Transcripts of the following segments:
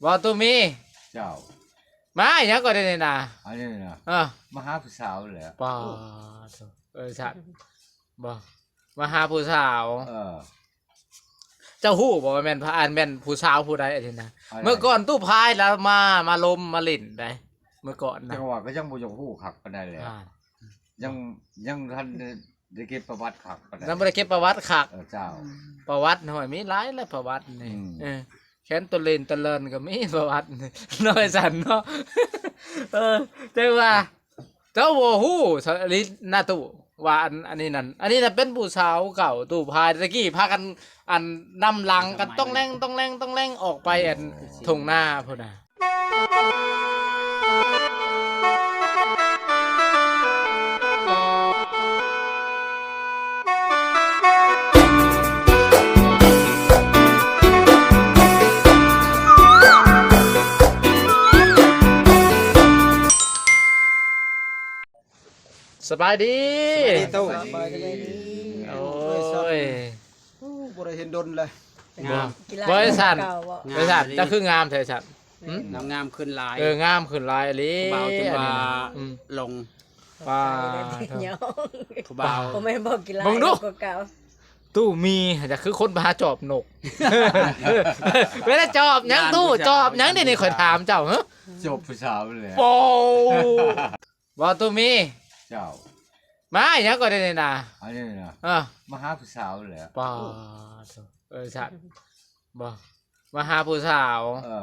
ບໍ່ຕູ້ມີ ເຈົ້າ ມາຫຍັງກໍໄດ້ນີ້ນະ ອັນນີ້ນະ ເອີ ມາຫາຜູ້ສາວແຫຼະ ປາໂທ ເອີ ຊັ້ນ ບໍ່ ມາຫາຜູ້ສາວ ເອີ ເຈົ້າຮູ້ບໍ່ວ່າແມ່ນ ອັນ ແມ່ນຜູ້ສາວຜູ້ໃດອັນນີ້ນະ ອັນໃດ ເມື່ອກ່ອນຕູ້ພາຍລາວມາ ມາລົມມາຫຼິ້ນໄດ໋ ເມື່ອກ່ອນນະ ຈັ່ງວ່າກໍຍັງບໍ່ຢາກຮູ້ຄັກປານໃດແຫຼະ ອ່າ ຍັງ ຍັງທັນໄດ້ ໄດ້ເກັບປະຫວັດຄັກປານໃດ ຍັງບໍ່ໄດ້ເກັບປະຫວັດຄັກ ເອີ ເຈົ້າ ປະຫວັດຫ້ວຍ ມີຫຼາຍແຫຼະປະຫວັດນີ້ ອືມ ເອີ ແຂນໂຕເລນຕະເລີນກໍມີປະຫວັດນີ້ ນ້ອຍສັນເນາະ ເອີ ແຕ່ວ່າເຈົ້າບໍ່ຮູ້ສະລິນະຕູ້ ວ່າອັນ ອັນນີ້ນັ້ນ ອັນນີ້ນະເປັນຜູ້ສາວເກົ່າຕູ້ພາຍ ແຕ່ກີ້ພາກັນ ອັນ ນຳຫຼັງກັນ ຕ້ອງແລ່ງ ຕ້ອງແລ່ງ ຕ້ອງແລ່ງ ອອກໄປ ອັນ ໂອ້ ທົ່ງນາພຸ້ນນະ. ສະບາຍດີ ສະບາຍດີຕູ້ ສະບາຍດີ ໂອ້ຍ ໂອ້ ບໍ່ໄດ້ເຫັນດົນເລີຍ ງາມ ບໍ່ ບໍ່ໄດ້ຊັ້ນ ງາມ ບໍ່ໄດ້ຊັ້ນ ເຈົ້າຄືງາມແທ້ຊັ້ນ ຫຶ ງາມຂຶ້ນຫຼາຍ ເອີ ງາມຂຶ້ນຫຼາຍອີ່ຫຼີ ຜູ້ບ່າວຈົນວ່າ ອັນນີ້ນະ ອືມ ຫຼົງ ປາໂທ ຜູ້ບ່າວ ບໍ່ແມ່ນບໍ່ກິນຫຼາຍ ເບິ່ງດູ ກວ່າເກົ່າ ຕູ້ມີຫາ ຈະຄືຄົນໄປຫາຈອບນົກ ເວລາຈອບຫຍັງຕູ້ ຈອບຫຍັງເດນີ້ ຂ້ອຍຖາມເຈົ້າ ຮະ ຈອບຜູ້ສາວແຫຼະ ໂອ້ ບໍ່ຕູ້ມີ ເຈົ້າ ມາຫຍັງກໍໄດ້ນີ້ນະ ອັນນີ້ນະ ເອີ ມາຫາຜູ້ສາວແຫຼະ ປາໂທ ເອີ ຊັ້ນ ບໍ່ ມາຫາຜູ້ສາວ ເອີ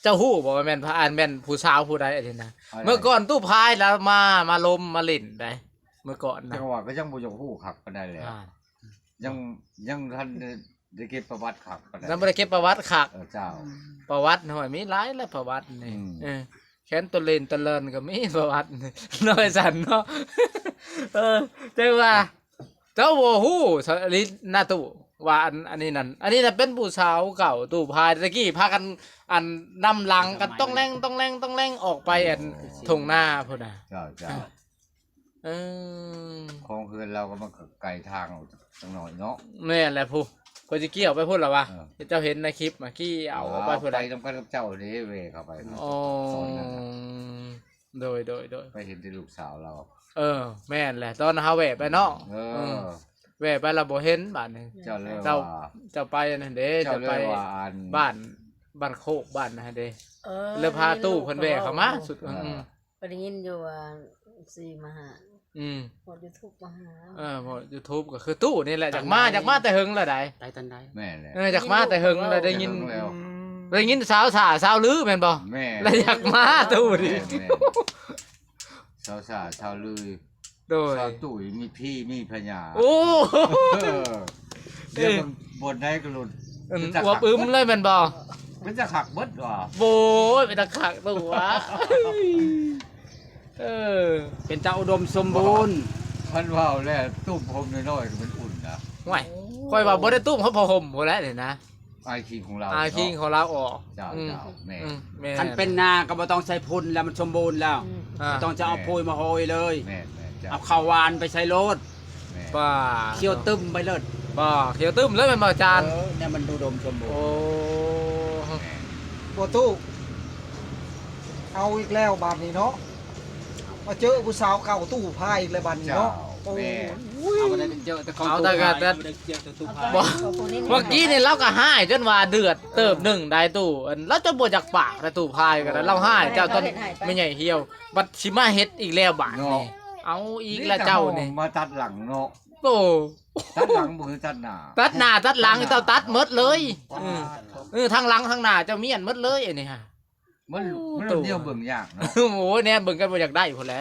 ເຈົ້າຮູ້ບໍ່ວ່າແມ່ນ ອັນ ແມ່ນຜູ້ສາວຜູ້ໃດອັນນີ້ນະ ອັນໃດ ເມື່ອກ່ອນຕູ້ພາຍລາວມາ ມາລົມມາຫຼິ້ນໄດ໋ ເມື່ອກ່ອນນະ ຈັ່ງວ່າກໍຍັງບໍ່ຢາກຮູ້ຄັກປານໃດແຫຼະ ອ່າ ຍັງ ຍັງທັນໄດ້ ໄດ້ເກັບປະຫວັດຄັກປານໃດ ຍັງບໍ່ໄດ້ເກັບປະຫວັດຄັກ ເອີ ເຈົ້າ ປະຫວັດຫ້ວຍ ມີຫຼາຍແຫຼະປະຫວັດນີ້ ອືມ ເອີ ແຂນໂຕເລນຕະເລີນກໍມີປະຫວັດນີ້ ນ້ອຍສັນເນາະ ເອີ ແຕ່ວ່າເຈົ້າບໍ່ຮູ້ສະລິນະຕູ້ ວ່າອັນ ອັນນີ້ນັ້ນ ອັນນີ້ນະເປັນຜູ້ສາວເກົ່າຕູ້ພາຍ ແຕ່ກີ້ພາກັນ ອັນ ນຳຫຼັງກັນ ຕ້ອງແລ່ງ ຕ້ອງແລ່ງ ຕ້ອງແລ່ງ ອອກໄປ ອັນ ໂອ້ ທົ່ງນາພຸ້ນນະ ເຈົ້າ ເຈົ້າ ເອີ ຂອງເຮືອນລາວກໍມັນກໍໄກທາງອອກຈັກໜ້ອຍເນາະ ແມ່ນແຫຼະພຸ້ນ ຂ້ອຍຊິກ່ຽວໄປພຸ້ນລະວະ ເອີ ເຈົ້າເຫັນໃນຄລິບມາ ກ່ຽວເອົາໄປພຸ້ນ ໄປນຳກັນກັບເຈົ້າເດ້ ແວ່ເຂົ້າໄປ ອໍ ໂດຍ ໂດຍ ໂດຍ ໄປເຫັນແຕ່ລູກສາວລາວ ເອີ ແມ່ນແຫຼະ ຕອນເຮົາແວ່ໄປເນາະ ເອີ ເອີ ແວ່ໄປລະບໍ່ເຫັນບາດນີ້ ເຈົ້າເລີຍ ເຈົ້າ ວ່າ ເຈົ້າໄປອັນນັ້ນເດ້ ເຈົ້າເລີຍ ເຈົ້າໄປ ວ່າອັນ ບ້ານ ບ້ານໂຄກ ບ້ານນັ້ນເດ້ ເອີ ເລີຍພາຕູ້ເພິ່ນແວ່ເຂົ້າມາ ເອີ ສຸດ ເອີ ອືມ ຂ້ອຍໄດ້ຍິນຢູ່ວ່າ ຊີມາຫາ ອືມ ເພາະຢູທູບມາຫາ ເອີ ເພາະຢູທູບກໍຄືຕູ້ນີ້ແຫຼະ ຢາກມາ ຢາກມາແຕ່ເຫິງແລ້ວໃດ໋ ໄປຕອນໃດ ແມ່ນແຫຼະ ເອີ ຢາກມາແຕ່ເຫິງແລ້ວ ໄດ້ຍິນ ໄດ້ຍິນສາວສາ ສາວລືແມ່ນບໍ່ ແມ່ນ ແລ້ວຢາກມາຕູ້ນີ້ ແມ່ນ ແມ່ນ ສາວສາ ສາວລື ໂດຍ ສາວຕຸ້ຍມີຜີມີພະຍາ ໂອ້ ເອີ ດຽວເບິ່ງບ່ອນໃດກໍຫຼຸດ ເອີ ເປັນຕາ ອວບອຶມເລີຍແມ່ນບໍ່ ເປັນຕາຄັກເບິດວ່າ ໂອ້ຍ ເປັນຕາຄັກຕົວະ ເອີ ເປັນຕາອຸດົມສົມບູນ ຄັນເວົ້າແລ້ວຕຸ້ມຜົມນ້ອຍໆກໍມັນອຸ່ນນະ ໂອ້ຍ ຂ້ອຍວ່າບໍ່ໄດ້ຕຸ້ມເຮົາຜ້າຫົ່ມພຸ້ນແຫຼະນີ້ນະ ອາຍຄີງຂອງລາວ ອາຍຄີງຂອງລາວອອກ ເຈົ້າ ອືມ ເຈົ້າ ແມ່ນ ອືມ ແມ່ນ ຄັນເປັນນາກໍບໍ່ຕ້ອງໃສ່ຝຸ່ນແລ້ວ ມັນສົມບູນແລ້ວ ອືມ ອ່າ ບໍ່ຕ້ອງຈະເອົາປຸ໋ຍມາໂຮຍເລີຍ ແມ່ນ ແມ່ນ ເຈົ້າ ເອົາເຂົ້າຫວານໄປໃສ່ໂລດ ແມ່ນ ປາ ຂຽວຕຶ້ມໄປເລີດ ປາ ຂຽວຕຶ້ມເລີຍແມ່ນບໍ່ອາຈານ ເອີ ແນວມັນອຸດົມສົມບູນ ໂອ້ ແມ່ນ ບໍ່ຕູ້ ເອົາອີກແລ້ວບາດນີ້ເນາະ ມາເຈີຜູ້ສາວເກົ່າຕູ້ພາຍອີກແລ້ວບາດນີ້ເນາະ ເຈົ້າ ໂອ້ຍ ແມ່ນ ເອົາບໍ່ໄດ້ເຈີແຕ່ຂອງຕູ້ພາຍ ເອົາແຕ່ ບໍ່ ເມື່ອກີ້ນີ້ລາວກໍຮ້າຍຈົນວ່າເດືອດເຕີບໜຶ່ງໄດ໋ຕູ້ ອັນ ລາວຈົນບໍ່ຢາກປາກແລ້ວຕູ້ພາຍກໍໄດ້ ລາວຮ້າຍເຈົ້າ ຕອນແມ່ໃຫຍ່ຫ່ຽວ ບັດຊິມາເຮັດອີກແລ້ວບາດນີ້ ເນາະ ເອົາອີກແລ້ວເຈົ້ານີ້ ມາຕັດຫຼັງເນາະ ໂອ້ ຕັດຫຼັງບໍ່ຄືຕັດໜ້າ ຕັດໜ້າຕັດຫຼັງເຈົ້າຕັດໝົດເລີຍ ເອີ ເອີ ທັງຫຼັງທັງໜ້າເຈົ້າມ້ຽນໝົດເລີຍອັນນີ້ຫະ ມັນ ໂອ້ ມັນແນວເບິ່ງຍາກເນາະ ໂອ້ຍ ແນວເບິ່ງກັນບໍ່ຢາກໄດ້ພຸ້ນແຫຼະ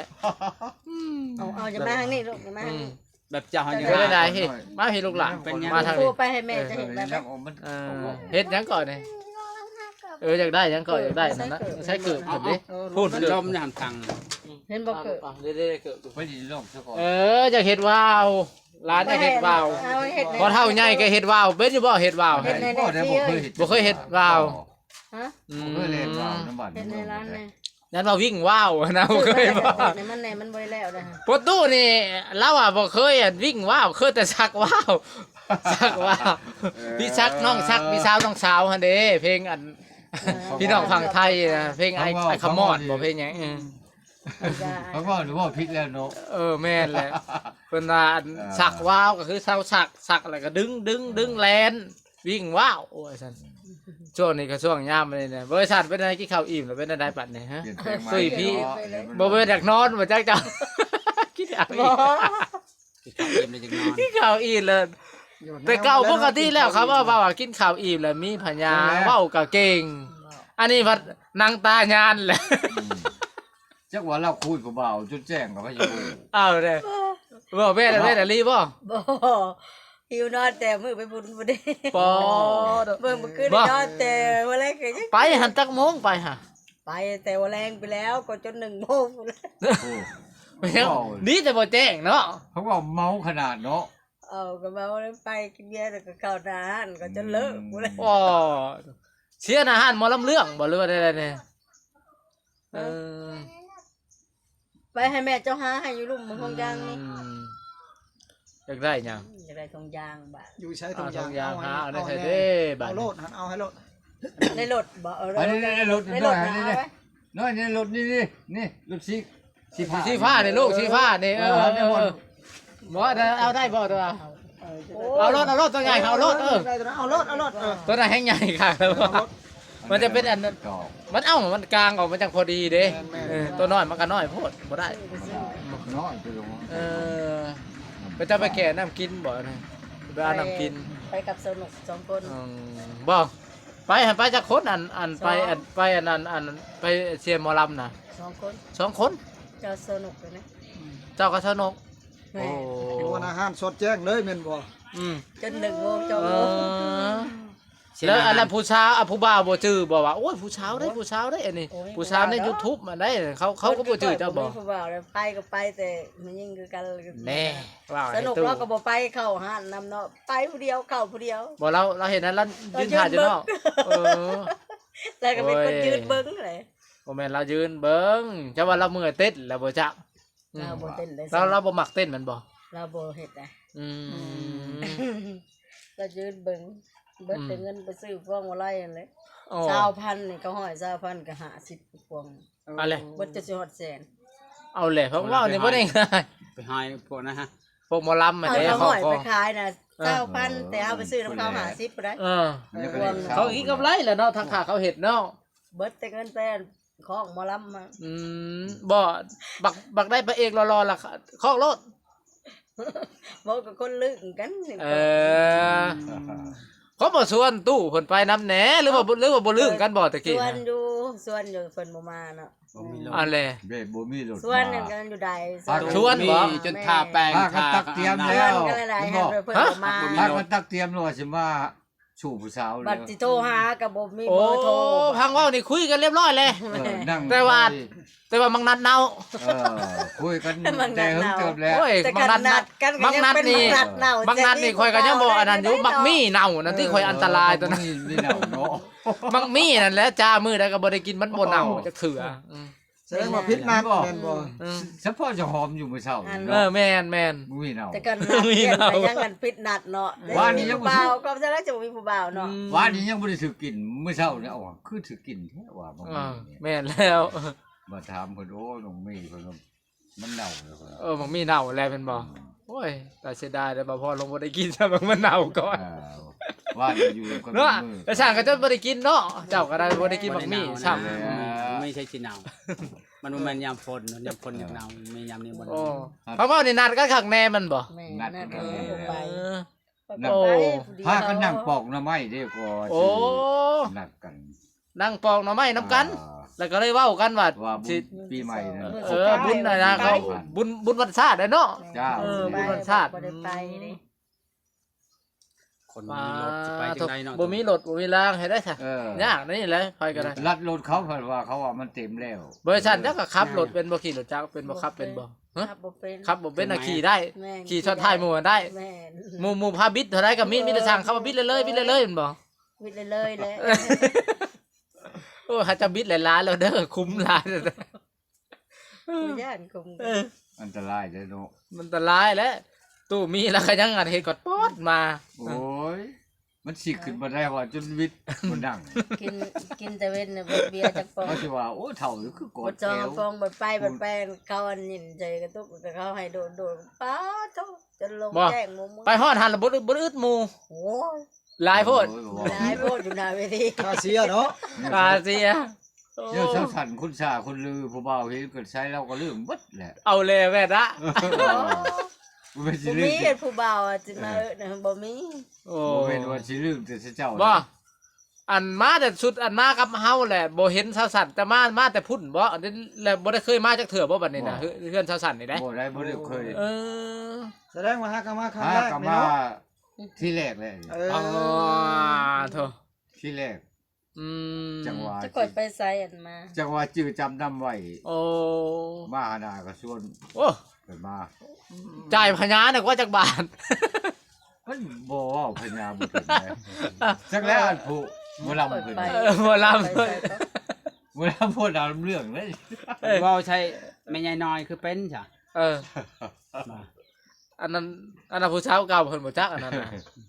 ອືມ ເອົາ ເອົາ ຢ່າມາທາງນີ້ລູກ ຢ່າມາທາງນີ້ ອືມ ແບບເຈົ້າເຮົາຍັງ ເຮັດໄດ້ເຮັດ ມາພີ່ລູກຫຼານ ເປັນຫຍັງ ມາທາງນີ້ ໂທໄປໃຫ້ແມ່ ເອີ ຈະເຮັດໃບ ເອີ ເຮັດຫຍັງກ່ອນນີ້ ເອີ ຢາກໄດ້ຫຍັງກໍຢາກໄດ້ນັ້ນນະ ໃສ່ເກີບເພິ່ນເດ້ ເອີ ພຸ້ນ ເກີບ ລົມຍາມຕັງ ເຫັນບໍ່ເກີບ ເດ້ໆ ເກີບ ໄປຊິລົງຊະກ່ອນ ເອີ ຢາກເຮັດວາວ ຫຼານຢາກເຮັດວາວ ເອົາເຮັດ ພໍເຖົ້າໃຫຍ່ກໍເຮັດວາວ ເປັນຢູ່ບໍ່ເຮັດວາວ ເຮັດແນວໃດ ບໍ່ ບໍ່ເຄີຍເຮັດ ບໍ່ເຄີຍເຮັດວາວ ຮະ ອືມ ບໍ່ເຄີຍເຮັດວາວນຳບ້ານ ເຮັດໃນຮ້ານແດ່ ຢ້ານວ່າວິ້ງວ້າວນະ ບໍ່ເຄີຍບອກ ມັນແນ່ ມັນບໍ່ໄດ້ແລ້ວເດ້ ພໍ່ຕູ້ນີ້ລາວວ່າບໍ່ເຄີຍອັນວິ້ງວ້າວ ເຄີຍແຕ່ສັກວ້າວ ສັກວ່າວ ເອີ ພີ່ສັກນ້ອງສັກ ພີ່ສາວນ້ອງສາວຫັ້ນເດ້ ເພງອັນ ເອີ ພີ່ນ້ອງຝັ່ງໄທນະ ເພງອ້າຍ ອ້າຍຂະມອດບໍ່ ເພງຫຍັງ ເອີ ເຂົາເວົ້າ ເວົ້າຜິດແລ້ວເນາະ ເອີ ແມ່ນແຫຼະ ເພິ່ນວ່າອັນ ເອີ ສັກວ່າວກໍຄືຊາວສັກ ສັກແລ້ວກໍດຶງ ດຶງ ດຶງແລ່ນ ວິ່ງວ້າວ ໂອ້ຍ ຊັ້ນ ຊ່ວງນີ້ກໍຊ່ວງຍາມນີ້ນະ ບໍລິສັດເປັນໃດ ກິນເຂົ້າອີ່ມແລ້ວ ເປັນໃດບັດນີ້ ຮະ? ຕຸ້ຍພີ້ ບໍ່ແມ່ນຢາກນອນບໍ່ຈັກເຈົ້າ ກິນເຂົ້າອີ່ມ ກິນເຂົ້າອີ່ມແລ້ວ ແຕ່ເກົ່າປົກກະຕິແລ້ວ ເຂົາເວົ້າວ່າກິນເຂົ້າອີ່ມແລ້ວມີພະຍາ ເວົ້າກໍເກັ່ງ ອັນນີ້ພັດໜັງຕາຍານແຫຼະ ອືມ ຈັກວ່າລາວຄຸຍຜູ້ບ່າວຈົນແຈ້ງກໍບໍ່ຮູ້ ເອົາເດ້ ບໍ່ແມ່ນ ແມ່ນອີ່ຫຼີບໍ່? ບໍ່ ຫິວນອນແຕ່ມື້ໄປບຸນພຸ້ນເດ້ ປໍ ເບິ່ງມື້ຄືນນີ້ນອນແຕ່ຫົວແລງກໍຍັງ ໄປຫັ້ນຈັກໂມງໄປຫະ? ໄປແຕ່ຫົວແລງໄປແລ້ວ ກໍຈົນໜຶ່ງໂມງພຸ້ນແຫຼະ ໂອ້ ເປັນຫຍັງ ເວົ້າ ດີແຕ່ບໍ່ແຈ້ງເນາະ ເຂົາເວົ້າເມົາຂະໜາດເນາະ ເອົາ ກໍເມົາແລ້ວໄປກິນເບຍ ແລ້ວກໍເຂົ້າໜ້າຮ້ານ ກໍຈົນເລີກ ອືມ ພຸ້ນແຫຼະ ອໍ ເສຍໜ້າຮ້ານໝໍລຳເລື່ອງບໍ່ ຫຼືວ່າໃດໆແດ່? ເອີ ເອີ ໄປໃຫ້ແມ່ເຈົ້າຫາໃຫ້ຢູ່ລຸ່ມໂຮງຢາງນີ້ ອືມ ຢາກໄດ້ຫຍັງ? ຢາກໄດ້ຖົງຢາງບາດ ຢູ່ໃສຖົງຢາງ? ເອົາຖົງຢາງ ເອົາໃຫ້ ຫາເອົາໃນໃສເດ້ບາດ ເອົາໂລດຫັ້ນ ເອົາໃຫ້ໂລດ ໃນລົດບໍ່? ເອີ ໃນລົດ ໃນລົດ ໃນລົດ ໃນລົດນີ້ ນີ້ລົດສີ ສີຟ້າ ສີຟ້ານີ້ລູກ ສີຟ້ານີ້ ເອີ ເອີ ເອີ ບໍ່ ເອົາໄດ້ບໍ່ຕົວະ? ເອົາໂລດ ເອົາໂລດ ຕົວໃຫຍ່ເອົາໂລດ ເອີ ເອົາໂລດ ເອົາໂລດ ເອີ ຕົວນັ້ນແຮງໃຫຍ່ຄັກແລ້ວ ເອົາໂລດ ມັນຈະເປັນອັນ ເອົາໂລດ ມັນ ເອົ້າ ມັນກາງອອກມາຈັ່ງພໍດີເດ້ ແມ່ນໆ ເອີ ຕົວນ້ອຍມັນກໍນ້ອຍໂພດ ບໍ່ໄດ້ ນ້ອຍ ເອີ ໄປ ເຈົ້າໄປແກ່ນ້ຳກິນບໍ່ນະ? ໄປເອົານ້ຳກິນ ໄປ ໄປກັບສະໜຸກສອງຄົນ ອືມ ບໍ່ ໄປຫັ້ນໄປຈັກຄົນ? ອັນ ອັນໄປ ສອງ ອັນໄປອັນນັ້ນ ອັນໄປເຊຍໝໍລຳນະ ສອງຄົນ ສອງຄົນ ເຈົ້າສະໜຸກນະ ເຈົ້າກັບສະໜຸກ ແມ່ນ ໂອ້ ຢູ່ອັນນາຮ້ານສອດແຈ້ງເລີຍແມ່ນບໍ່? ອືມ ຈົນໜຶ່ງໂມງ ສອງໂມງ ເອີ ແລ້ວອັນນັ້ນຜູ້ສາວ ອາ ຜູ້ບ່າວບໍ່ຈື່ບໍ່ວ່າ ໂອ້ຍ ຜູ້ສາວເດ້ ໂອ້ຍ ຜູ້ສາວເດ້ ອັນນີ້ ໂອ້ຍ ຜູ້ສາວໃນຢູທູບອັນໃດ ເຂົາ ເຂົາກໍບໍ່ຈື່ເຈົ້າບໍ່? ຜູ້ບ່າວແລ້ວ ໄປກໍໄປແຕ່ແມ່ຍິງຄືກັນ ແນ່ ສະໜຸກລາວກໍບໍ່ໄປເຂົ້າຮ້ານນຳເນາະ ໄປຜູ້ດຽວເຂົ້າຜູ້ດຽວ ບໍ່ ລາວ ລາວເຫັນນັ້ນລາວຢືນຖ້າຢູ່ນອກ ເອີ ລາວກໍເປັນຄົນຢືນເບິ່ງແຫຼະ ບໍ່ແມ່ນລາວຢືນເບິ່ງ ເຈົ້າວ່າລາວເມື່ອຍເຕັ້ນແລ້ວບໍ່ຈັກ ລາວບໍ່ເຕັ້ນເດ້ ລາວ ລາວບໍ່ມັກເຕັ້ນແມ່ນບໍ່? ລາວບໍ່ເຮັດໄດ ອືມ ອືມ ລາວຢືນເບິ່ງ ເບິດແຕ່ເງິນໄປຊື້ພວງມາໄລຫັ້ນແຫຼະ ໂອ້ ຊາວພັນນີ້ກໍຮ້ອຍ ຊາວພັນກໍຫ້າສິບພວງ ເອົາແຫຼະ ເບິດຈົນຊິຮອດແສນ ເອົາແຫຼະ ເພາະເວົ້ານີ້ບໍ່ໄດ້ງ່າຍ ໄປຫາພວກນັ້ນຮະ ພວກໝໍລຳຫັ້ນເດ້ ເອົາຮ້ອຍໄປຂາຍນະ ເອີ ຊາວພັນ ແຕ່ເຮົາໄປຊື້ນຳເຂົາຫ້າສິບພຸ້ນໃດ ເອີ ພວງ ເຂົາກິນກຳໄລແຫຼະເນາະ ທັງຄ່າເຂົາເຮັດເນາະ ເບິດແຕ່ເງິນໄປ ຄອງໝໍລຳມາ ອືມ ບໍ່ ບັກ ບັກໄດ້ພະເອກຫຼໍ່ໆລະຄອກໂລດ ບໍ່ ກໍຄົນລຶ້ງກັນ ເອີ ເຂົາບໍ່ຊວນຕູ້ເພິ່ນໄປນຳແດ່ ຫຼືວ່າ ເອີ ຫຼືວ່າບໍ່ລຶ້ງກັນບໍ່ແຕ່ກີ້ ຊວນຢູ່ ຊວນຢູ່ ເພິ່ນບໍ່ມາເນາະ ບໍ່ມີລົດ ອັນແຫຼະ ເບ ບໍ່ມີລົດ ຊວນ ມາ ກັນຢູ່ໃດ ພາກັນ ຊວນບໍ່ ມີຈົນທາແປ້ງ ພາກັນຕັກຕຽມແລ້ວ ເຫັນບໍ່ ເພິ່ນບໍ່ມາ ພາກັນຕັກຕຽມແລ້ວວ່າຊິມາ ສູ່ຜູ້ສາວເລີຍ ບັດຊິໂທຫາກໍບໍ່ມີເບີໂທ ໂອ້ ຟັງເວົ້ານີ້ຄຸຍກັນລຽບຮ້ອຍແລ້ວ ເອີ ນັ່ງ ແຕ່ວ່າ ແຕ່ວ່າມັກນັດເນົ່າ ເອີ ຄຸຍກັນແຕ່ເຫິງເຕີບແລ້ວ ໂອ້ຍ ແຕ່ຄັນນັດກັນກໍຍັງເປັນມັກນັດເນົ່າ ມັກນັດນີ້ຂ້ອຍກໍຍັງບໍ່ອັນນັ້ນຢູ່ ມັກມີ່ເນົ່ານັ້ນຕິ ຂ້ອຍອັນຕະລາຍຕົວນັ້ນ ມີ່ເນົ່າເນາະ ມັກມີ່ນັ້ນແຫຼະ ຈ້າ ມື້ໃດກໍບໍ່ໄດ້ກິນ ມັນບໍ່ເນົ່າຈັກເທື່ອ ອືມ ສະແດງວ່າຜິດນັດແມ່ນບໍ່? ເອີ ສະເພາະເຈົ້າຫອມຢູ່ມື້ເຊົ້ານີ້ ເອີ ເນາະ ແມ່ນໆ ບໍ່ມີເນົ່າ ແຕ່ກໍນັດ ມີເນົ່າ ຍັງກັນຜິດນັດເນາະ ວານນີ້ຍັງບໍ່ຖືກ ບໍ່ມີຜູ້ບ່າວ ກໍແສດງວ່າຈະບໍ່ມີຜູ້ບ່າວເນາະ ອືມ ວານນີ້ຍັງບໍ່ໄດ້ຖືກກິນ ມື້ເຊົ້ານີ້ ເອົາ ຄືຖືກກິນແທ້ວ່າ ບັກມີ່ນີ້ ແມ່ນແລ້ວ ມາຖາມເພິ່ນ ໂອ້ຍ ບັກມີ່ເພິ່ນ ມັນເນົ່າແລ້ວ ເອີ ບັກມີ່ເນົ່າແລ້ວແມ່ນບໍ່? ອືມ ໂອ້ຍ ຕາເສຍດາຍເດ້ ບ່າວພອນ ລົງບໍ່ໄດ້ກິນ ຊ້ຳ ບັກມັນເນົ່າກ່ອນ ເອີ ວ່າຢູ່ກັນເນາະ ແຕ່ຊ່າງເຂົາເຈົ້າບໍ່ໄດ້ກິນເນາະ ເຈົ້າກໍໄດ້ບໍ່ໄດ້ກິນບັກມີ່ຊ້ຳ ບໍ່ໄດ້ເນົ່າ ບໍ່ມີໃສຊິເນົ່າ ມັນບໍ່ແມ່ນຍາມຝົນເນາະ ຍາມຝົນຢາກເນົ່າ ແມ່ນຍາມນີ້ບໍ່ເນົ່າ ໂອ້ ເຂົາເວົ້ານີ້ນັດກັນຄັກແນ່ແມ່ນບໍ່? ແມ່ນ ນັດກັນ ນັດກັນ ບໍ່ໄປ ເອີ ໂອ້ ພາກັນນັ່ງປອກໜໍ່ໄມ້ເດ້ ກໍ ໂອ້ ນັດກັນ ນັ່ງປອກໜໍ່ໄມ້ນຳກັນ ອ່າ ແລ້ວກໍເລີຍເວົ້າກັນວ່າ ວ່າບຸນປີໃໝ່ນັ້ນ ເອີ ບຸນອັນນະ ເຂົາບຸນ ບຸນວັນຊາດເດ້ເນາະ ເຈົ້າ ເອີ ບຸນວັນຊາດ ບໍ່ໄດ້ໄປເດ້ ອືມ ຄົນບໍ່ມີລົດຊິໄປຈັ່ງໃດເນາະ ບໍ່ມີລົດບໍ່ມີລາງ ເຮັດໄດ້ຊະ ເອີ ຍາກນີ້ແຫຼະ ຂ້ອຍກໍໄດ້ ລັດລົດເຂົາ ເພິ່ນວ່າ ເຂົາວ່າມັນເຕັມແລ້ວ ບໍລິສັດເຈົ້າກໍຂັບລົດເປັນບໍ່? ຂີ່ລົດຈັກເປັນບໍ່? ຂັບເປັນບໍ່? ຮະ? ຂັບບໍ່ເປັນ ຂັບບໍ່ເປັນນະ ຂີ່ໄດ້ ແມ່ນ ຂີ່ຊ້ອນທ້າຍໝູ່ໄດ້ ແມ່ນ ໝູ່ ໝູ່ພາບິດເທົ່າໃດກໍມີ ມີແຕ່ຊ່າງເຂົາວ່າບິດເລີຍໆ ບິດເລີຍໆ ແມ່ນບໍ່? ບິດເລີຍໆແຫຼະ ໂອ້ ຫາຈະບິດຫຼາຍໆ ແລ້ວເດີ ຄຸ້ມຫຼາຍ ຢ້ານຄົງ ເອີ ອັນຕະລາຍເດ້ເນາະ ມັນອັນຕະລາຍແຫຼະ ຕູ້ມີແລ້ວກໍຍັງອັນເຮັດກອດປອດມາ. ໂອ້ຍ ມັນຊິຂຶ້ນມາໄດ້ວ່າຈົນວິດບໍ່ນັ່ງ. ກິນ ກິນແຕ່ເວັນນະ ເບີເບຍຈັກປ່ອງ. ເຂົາຊິວ່າ ໂອ້ ເຖົ້າຢູ່ຄືກອດແອວ ບໍ່ຈອງປ່ອງ ບໍ່ໄປ ບໍ່ໄປ ເຂົາອັນຍິນໃສ່ກະຕຸກ ແຕ່ເຂົາໃຫ້ໂດດໆ ປາໂທ້ ຈົນລົງແຈ້ງໝູ່. ໄປຮອດຫັ້ນລະບໍ່ ບໍ່ອຶດໝູ່. ໂອ້ຍ ຫຼາຍໂພດ. ໂອ້ຍ ຫຼາຍໂພດຢູ່ໜ້າເວທີ. ຄ່າເສຍເນາະ ຄ່າເສຍ. ໂອ້ ແນວຊາວສັນຄົນຊ້າຄົນລື ຜູ້ບ່າວເຫັນກໍໃຊ້ລາວກໍລືມເບິດແຫຼະ. ເອົາແລ້ວແມ່ນນະ. ເອີ ບໍ່ແມ່ນຊິລືມ ບໍ່ມີເຮັດຜູ້ບ່າວອະ ຊິມາເອີ້ນນະ ບໍ່ມີ. ໂອ້ ບໍ່ແມ່ນວ່າຊິລືມແຕ່ເຈົ້າ ບໍ່ ນະ ອັນມາແຕ່ຊຸດ ອັນມາກັບເຮົາແຫຼະ ບໍ່ເຫັນຊາວສັນ ແຕ່ມາ ມາແຕ່ພຸ້ນບໍ ແລ້ວບໍ່ໄດ້ເຄີຍມາຈັກເທື່ອບໍ ບັດນີ້ນະ ເຮືອນຊາວສັນນີ້ໄດ໋? ບໍ່ໄດ້ ບໍ່ໄດ້ເຄີຍ. ເອີ ສະແດງວ່າຫາກໍມາຄັ້ງແລກນີ້ເນາະ. ທີແລກເລີຍ. ເອີ ອໍ ໂທ້ ທີແລກ. ອືມ ຈັ່ງວ່າ ຈັກຂ້ອຍໄປໃສອັນມາ ຈັ່ງວ່າຈື່ຈຳນຳໄວ້. ໂອ້ ມາຫາໜ້າກະຊວນ. ໂອ້ ເພິ່ນມາ ຈ່າຍພະຍານະກວ່າຈັກບາດ. ມັນບໍ່ເວົ້າພະຍາບໍ່ເປັນໃດ. ຈັກແລ້ວອັນຜູ້ໝໍລຳເພິ່ນ ເອີ ໝໍລຳ ໄປໃສກໍ ໝໍລຳໂພດດາວລຳເລື່ອງເລີຍ. ເອີ ເວົ້າໃສ່ແມ່ໃຫຍ່ນ້ອຍຄືເປັນຊະ. ເອີ ອັນນັ້ນ ອັນນັ້ນຜູ້ສາວເກົ່າເພິ່ນບໍ່ຈັກ ອັນນັ້ນນະ.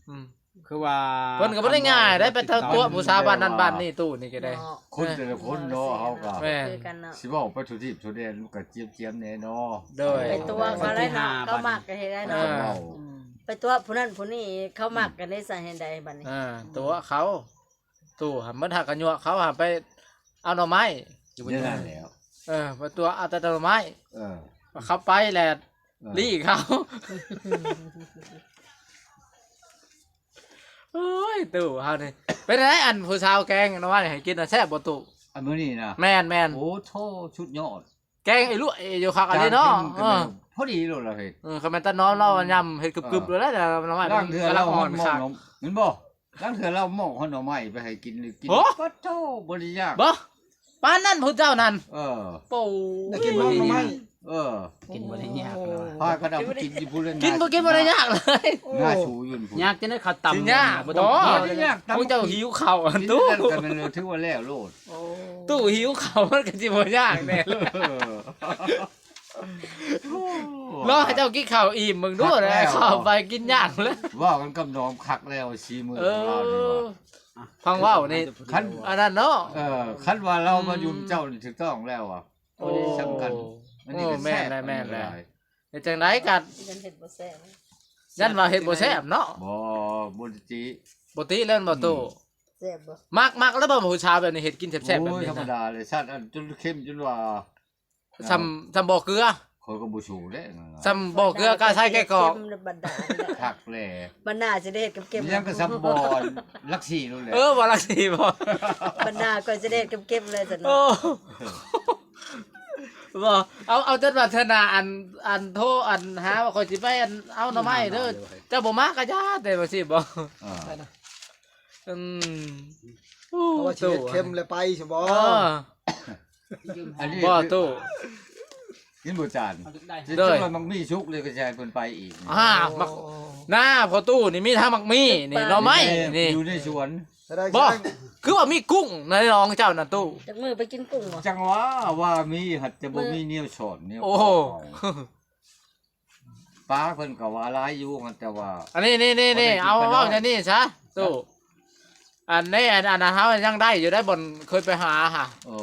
ອືມ ຄືວ່າເພິ່ນກໍບໍ່ໄດ້ງ່າຍໄດ໋ ໄປຕົວະຜູ້ສາວບ້ານນັ້ນບ້ານນີ້ ຕູ້ນີ້ກໍໄດ້ເນາະ. ຄົນແຕ່ລະຄົນເນາະ ເອີ ເຮົາກໍ ແມ່ນ ຄືກັນເນາະ ຊິເວົ້າໄປທົ່ວທີບທົ່ວແດນມັນກໍຈຽມໆແດ່ເນາະ. ໂດຍ ໄປຕົວະເຂົາໄດ້ເນາະ ເຂົາມັກກໍເຮັດໄດ້ເນາະ. ເອີ ໄປຕົວະຜູ້ນັ້ນຜູ້ນີ້ ເຂົາມັກກັນໄດ້ຊະ ເຮັດໃດບັດນີ້. ເອີ ຕົວະເຂົາ ຕູ້ຫາ ມັນຫາກະຍົວະເຂົາຫາໄປເອົາໜໍ່ໄມ້ຢູ່. ແນວນັ້ນແຫຼ້ວ. ເອີ ໄປຕົວະເອົາແຕ່ໜໍ່ໄມ້. ເອີ ເຂົາໄປແລ້ວ ເອີ ລີ້ເຂົາ. ໂອ້ຍ ຕູ້ເຮົານີ້ ເປັນໃດ ອັນຜູ້ສາວແກງໜໍ່ໄມ້ໃຫ້ກິນນະ ແຊບບໍ່ຕູ້? ອັນມື້ນີ້ນະ? ແມ່ນໆ. ໂອ້ໂທ້ ສຸດຍອດ ແກງອີ່ລຸເອຢູ່ຄັກອີ່ຫຼີເນາະ. ເອີ ພໍດີໂລດລະເຮີ້ຍ. ເອີ ຄັນແມ່ນຕານ້ອມລາວຍຳເຮັດກຶບໆໂລດແຫຼະ ໜໍ່ໄມ້ມັນກຳລັງອ່ອນຄັກ ເຫັນບໍ່? ລາງເທື່ອລາວມອງ ມັນບໍ່ ລາງເທື່ອລາວມອງເອົາໜໍ່ໄມ້ໄປໃຫ້ກິນ ກິນ ໂອ້ ປະໂທ້ ບໍ່ໄດ້ຍາກ ບໍ່ ປານນັ້ນພຸ້ນເຈົ້ານັ້ນ. ເອີ ໂອ້ ໄດ້ກິນໝາກໜໍ່ໄມ້. ເອີ ກິນບໍ່ໄດ້ຍາກແລ້ວ ພາກັນເອົາໄປກິນຢູ່ພຸ້ນເລີຍ. ກິນບໍ່ກິນບໍ່ໄດ້ຍາກເລີຍ. ໂອ້ ໜ້າຊູຢູ່ພຸ້ນ ຍາກຈັ່ງໃດ ເຂົາຕຳ ຊິຍາກບໍ່? ບໍ່ໄດ້ຍາກ ຂອງເຈົ້າຫິວເຂົ້າ ຕູ້ ກິນນັ້ນກໍແມ່ນຖືວ່າແລ້ວໂລດ. ຕູ້ຫິວເຂົ້າ ມັນກໍຊິບໍ່ຍາກແດ່. ລອງໃຫ້ເຈົ້າກິນເຂົ້າອີ່ມເບິ່ງດູ ເຂົ້າໄປກິນຍາກເລີຍ. ເວົ້າກັນກັບນ້ອງຄັກແລ້ວ ສີມືຂອງລາວນີ້ວ່າ ເອີ ຟັງເວົ້ານີ້ ຄັນ ອັນນັ້ນເນາະ. ເອີ ຄັນວ່າລາວມາຢູ່ນຳເຈົ້ານີ້ຖືກຕ້ອງແລ້ວອະ. ໂອ້ ສຳຄັນ ອັນນີ້ກໍແຊບ ໂອ້ ແມ່ນແຫຼະ ແມ່ນແຫຼະ. ເຮັດຈັ່ງໃດກໍ ຢ້ານເຮັດບໍ່ແຊບ ຢ້ານວ່າເຮັດບໍ່ແຊບເນາະ. ບໍ່ ບໍ່ຕິ ບໍ່ຕິແລ້ວບໍ່ຕູ້. ແຊບບໍ່? ມັກ ມັກແລ້ວບໍ່ ຜູ້ສາວແບບນີ້ ເຮັດກິນແຊບໆແບບນີ້ນະ? ໂອ້ຍ ທຳມະດາເລີຍ ຊາດອັນຈົນເຄັມຈົນວ່າ ສ່ຳ ສ່ຳບໍ່ເກືອ. ຂ້ອຍກໍບໍ່ສູ້ເດ້ ສ່ຳບໍ່ເກືອກໍໃສ່ແກະກອກ. ຄັກແຫຼະ ບັນດາຊິໄດ້ເຮັດເກັບໆ ຍັງກໍສ່ຳບໍ່ຫຼັກສີ່ນັ້ນແຫຼະ. ເອີ ບໍ່ຫຼັກສີ່ບໍ່ ບັນດາກໍຊິໄດ້ເຮັດເກັບໆເລີຍຊັ້ນ. ໂອ້ ບໍ່ ເອົາ ເອົາຈົນວ່າເທື່ອໜ້າ ອັນ ອັນໂທ ອັນຫາວ່າຂ້ອຍຊິໄປ ອັນ ເອົາໜໍ່ໄມ້ເດີ ເຈົ້າບໍ່ມາກໍຢ່າ ແຕ່ວ່າຊິບໍ່. ອືມ ໂອ້ ເພາະວ່າຊິເຮັດເຄັມແລ້ວໄປຊິບໍ່? ເອີ ອັນນີ້ບໍ່ຕູ້ ກິນບໍ່ຈານ ໂດຍ ຊິວ່າມັກມີສຸກເລີຍກໍຊິໃຫ້ເພິ່ນໄປອີກ. ອ່າ ໝາກ ໜ້າພໍ່ຕູ້ນີ້ມີທັງໝາກມີນີ້ ໜໍ່ໄມ້ນີ້ ຢູ່ໃນສວນ. ບໍ່ ຄືວ່າມີກຸ້ງໃນໜອງເຈົ້ານັ້ນຕູ້? ຈັກມື້ໄປກິນກຸ້ງບໍ່? ຈັ່ງວ່າ ວ່າມີ ຫາກແຕ່ບໍ່ມີແນວສອນແນວ ໂອ້ໂຫ ປາເພິ່ນກໍວ່າຫຼາຍຢູ່ ແຕ່ວ່າ ອັນນີ້ ນີ້ ນີ້ ນີ້ ເອົາເວົ້າແນວນີ້ຊະຕູ້ ອັນນີ້ ອັນ ອັນເຮົາຍັງໄດ້ຢູ່ໄດ໋ ບ່ອນເຄີຍໄປຫາຫາ ໂອ້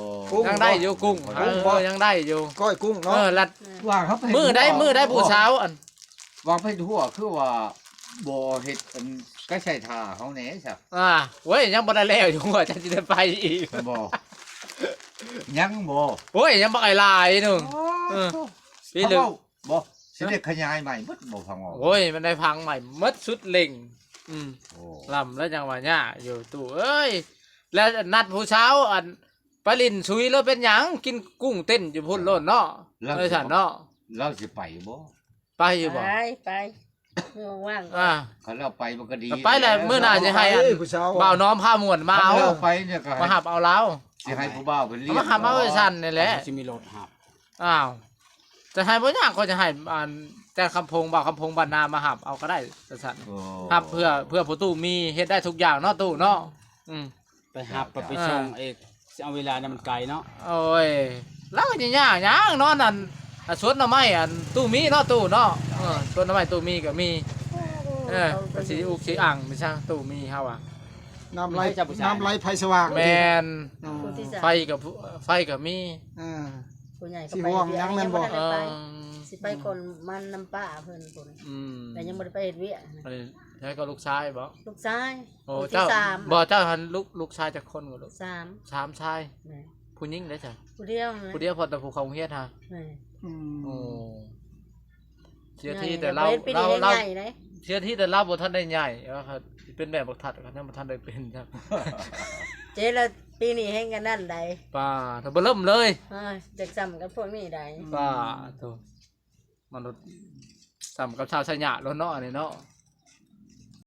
ຍັງໄດ້ຢູ່ກຸ້ງ ກຸ້ງ ເອີ ຍັງໄດ້ຢູ່ ກ້ອຍກຸ້ງເນາະ. ເອີ ລັດ ວ່າເຮົາໄປ ມື້ໃດ ມື້ໃດຜູ້ສາວ ອັນ ວ່າໄປທົ່ວ ຄືວ່າບໍ່ເຮັດ ອັນ ກະໃສ່ຖ້າເຮົາແດ່ຊະ. ອ່າ ໂອ້ຍ ຍັງບໍ່ໄດ້ແລ້ວຢູ່ ວ່າຈະຊິໄດ້ໄປອີກ ບໍ່ ຍັງບໍ່ ໂອ້ຍ ຍັງບັກຫຼາຍໜຶ່ງ. ເອີ ພີ່ລຶກ ບໍ່ ຊິໄດ້ຂະຫຍາຍໃໝ່ເບິດບໍ່ ພັງເວົ້າ. ໂອ້ຍ ມັນໄດ້ພັງໃໝ່ໝົດສຸດເລັ່ງ. ອືມ ໂອ້ ລຳແລ້ວຍັງວ່າຍາກຢູ່ຕູ້ເອີຍ. ແລ້ວນັດຜູ້ສາວ ອັນ ໄປຫຼິ້ນຊຸຍໂລດ ເປັນຫຍັງ ກິນກຸ້ງເຕັ້ນຢູ່ພຸ້ນໂລດເນາະ. ເອີ ຊັ້ນເນາະ ລາວຊິໄປບໍ່? ໄປຢູ່ບໍ່? ໄປ ໄປ ມື້ວ່າງໆ. ອ່າ ຄັນລາວໄປມັນກໍດີ ໄປແລ້ວ ມື້ໜ້າຊິໃຫ້ ອັນ ບ່າວນ້ອມພາມ່ວນມາເອົາ ຄັນລາວໄປນີ້ກໍໃຫ້ ມາຮັບເອົາລາວ ຊິໃຫ້ຜູ້ບ່າວເພິ່ນລ້ຽງ ມາຮັບເອົາໄອ້ສັນນີ້ແຫຼະ ຊິມີລົດຮັບ. ອ້າວ ຈະໃຫ້ບໍ່ຍາກ ຂ້ອຍຈະໃຫ້ ອັນ ແຕ່ຄຳພົງ ບ່າວຄຳພົງບ້ານນາມາຮັບເອົາກໍໄດ້ ວ່າຊັ້ນ. ໂອ້ ຮັບເພື່ອ ເພື່ອພໍ່ຕູ້ມີ ເຮັດໄດ້ທຸກຢ່າງເນາະຕູ້ເນາະ. ອືມ ໄປຮັບ ໄປ ໄປສົ່ງເອກ ຊິເອົາເວລານຳມັນໄກເນາະ. ໂອ້ຍ ລາວກໍຊິຍາກຫຍັງເນາະ ອັນ ອ່ະ ສວນໜໍ່ໄມ້ອັນຕູ້ມີເນາະ ຕູ້ເນາະ. ເອີ ສວນໜໍ່ໄມ້ຕູ້ມີກໍມີ. ເອີ ກໍຊິອຸກຊິອັ່ງໄປຊະ ຕູ້ມີເຮົາອະ. ນ້ຳໄຫຼ ນ້ຳໄຫຼໄຟສະຫວ່າງ. ແມ່ນ. ອືມ ຜູ້ທີ່ສາມ ໄຟກໍ ໄຟກໍມີ. ເອີ ຜູ້ໃຫຍ່ກໍໄປເຮັດວຽກ ຍັງບໍ່ທັນໄດ້ໄປ. ເອີ ຊິໄປກ່ອນມັນນຳປ້າເພິ່ນພຸ້ນ. ອືມ ແຕ່ຍັງບໍ່ໄດ້ໄປເຮັດວຽກ. ໃຜກໍລູກຊາຍບໍ? ລູກຊາຍ. ໂອ້ ຜູ້ທີ່ສາມ. ເຈົ້າ ບໍ່ ເຈົ້າຫັ້ນລູກ ລູກຊາຍຈັກຄົນກໍລູກ? ສາມ. ສາມຊາຍ. ແມ່ນ. ຜູ້ຍິງເດ້ຊະ? ຜູ້ດຽວນັ້ນແຫຼະ ຜູ້ດຽວ ເພາະແຕ່ຜູ້ເຂົ້າໂຮງຮຽນຫາ. ແມ່ນ. ອືມ ໂອ້ ເສຍທີແຕ່ລາວ ລາວ ລາວ ເສຍທີແຕ່ລາວບໍ່ທັນໄດ້ໃຫຍ່. ເອີ ເປັນແບບບັກທັດກໍຍັງບໍ່ທັນໄດ້ເປັນ. ເຈລະ ປີນີ້ແຮງກະນັ້ນໃດ໋ ປ້າ ຖ້າບໍ່ເລີ່ມເລີຍ. ເອີ ຈັກສ່ຳກັບພວກນີ້ໃດ໋ ປ້າໂທ້. ມັນໂລດສ່ຳກັບຊາວໄຊຍະໂລດເນາະ ອັນນີ້ເນາະ.